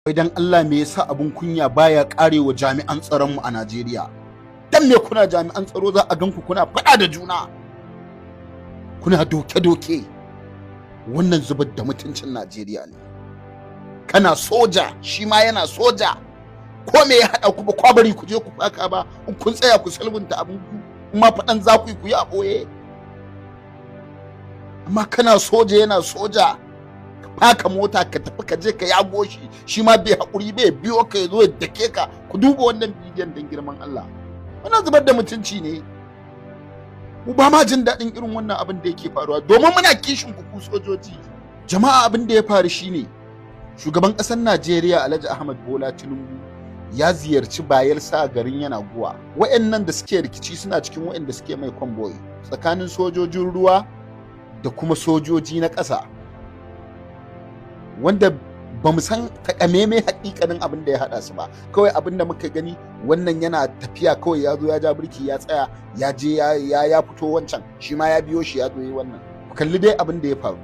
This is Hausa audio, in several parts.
Wai dan Allah, me yasa abun kunya baya karewa jami'an tsaron mu a Najeriya? Dan me kuna jami'an tsaro za a gan ku kuna faɗa da juna, kuna doke-doke? Wannan zubar da mutuncin Najeriya ne. Kana soja, shi ma yana soja, ko me ya haɗa ku? Ba kwa bari ku je ku faka ba. In kun tsaya ku sulhunta abin ku, in ma faɗan za ku yi, ku yi a ɓoye. Amma kana soja, yana soja, ka faka mota ka tafi ka je ka yago shi, shi ma bai haƙuri bai biyo ka ya zo ya dake ka. Ku duba wannan bidiyon don girman Allah. Wannan zubar da mutunci ne. Mu ba ma jin daɗin irin wannan abin da yake faruwa, domin muna kishin ku, ku sojoji. Jama'a, abin da ya faru shine shugaban ƙasar Najeriya, Alhaji Ahmad Bola Tinubu, ya ziyarci Bayelsa, garin Yenagoa. Wayannan da suke rikici suna cikin wayanda suke mai convoy, tsakanin sojojin ruwa da kuma sojoji na ƙasa, wanda ba mu san takamaimai hakikanin abin da ya haɗa su ba. Kawai abin da muka gani, wannan yana tafiya, kawai ya zo ya ja birki ya tsaya, ya je ya fito, wancan shi ma ya biyo shi ya zo yi wannan. Ku kalli dai abin da ya faru.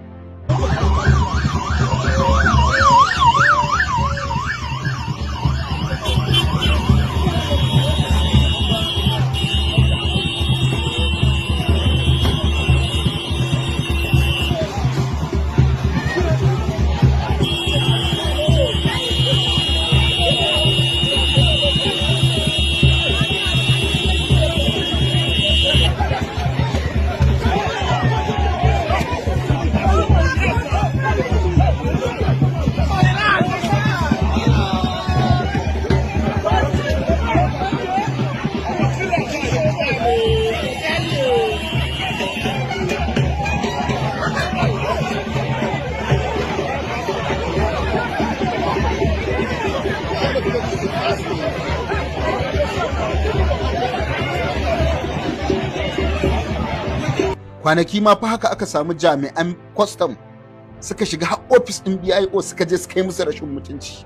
Kwanaki ma fa haka aka samu jami'an kwastam suka shiga har ofis ɗin BIO, suka je suka yi musu rashin mutunci.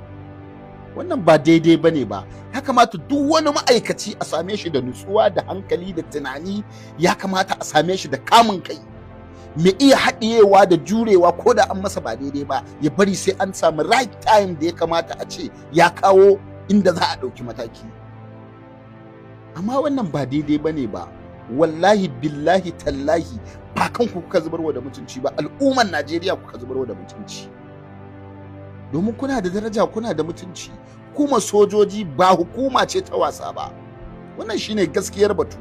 Wannan ba daidai ba ne ba. Ya kamata duk wani ma'aikaci a same shi da nutsuwa da hankali da tunani. Ya kamata a same shi da kamun kai, mai iya haɗiyewa da jurewa ko da an masa ba daidai ba, ya bari sai an samu right time da ya kamata a ce ya kawo inda za a ɗauki mataki. Amma wannan ba daidai ba ne ba. Wallahi, billahi, tallahi, ba kanku kuka zubarwa da mutunci ba, al'umman Najeriya kuka zubarwa da mutunci, domin kuna da daraja, kuna da mutunci. Kuma sojoji ba hukuma ce ta wasa ba. Wannan shine gaskiyar batu.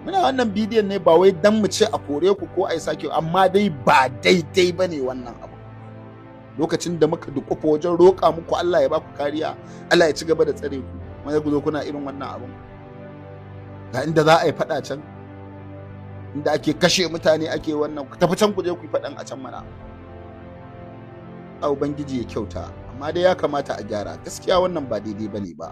Muna wannan bidiyon ne ba wai dan mu ce a kore ku ko a yi sake, amma dai ba daidai ba ne wannan abu. Lokacin da muka dukufa wajen roƙa muku Allah ya ba ku kariya, Allah ya ci gaba da tsare ku, wanda ku zo kuna irin wannan abun. Ga inda za a yi faɗa can, inda ake kashe mutane, ake wannan. Ku tafi can ku je ku yi faɗan a can mana. A Ubangiji ya kyauta, amma dai ya kamata a gyara. Gaskiya wannan ba daidai bane ba.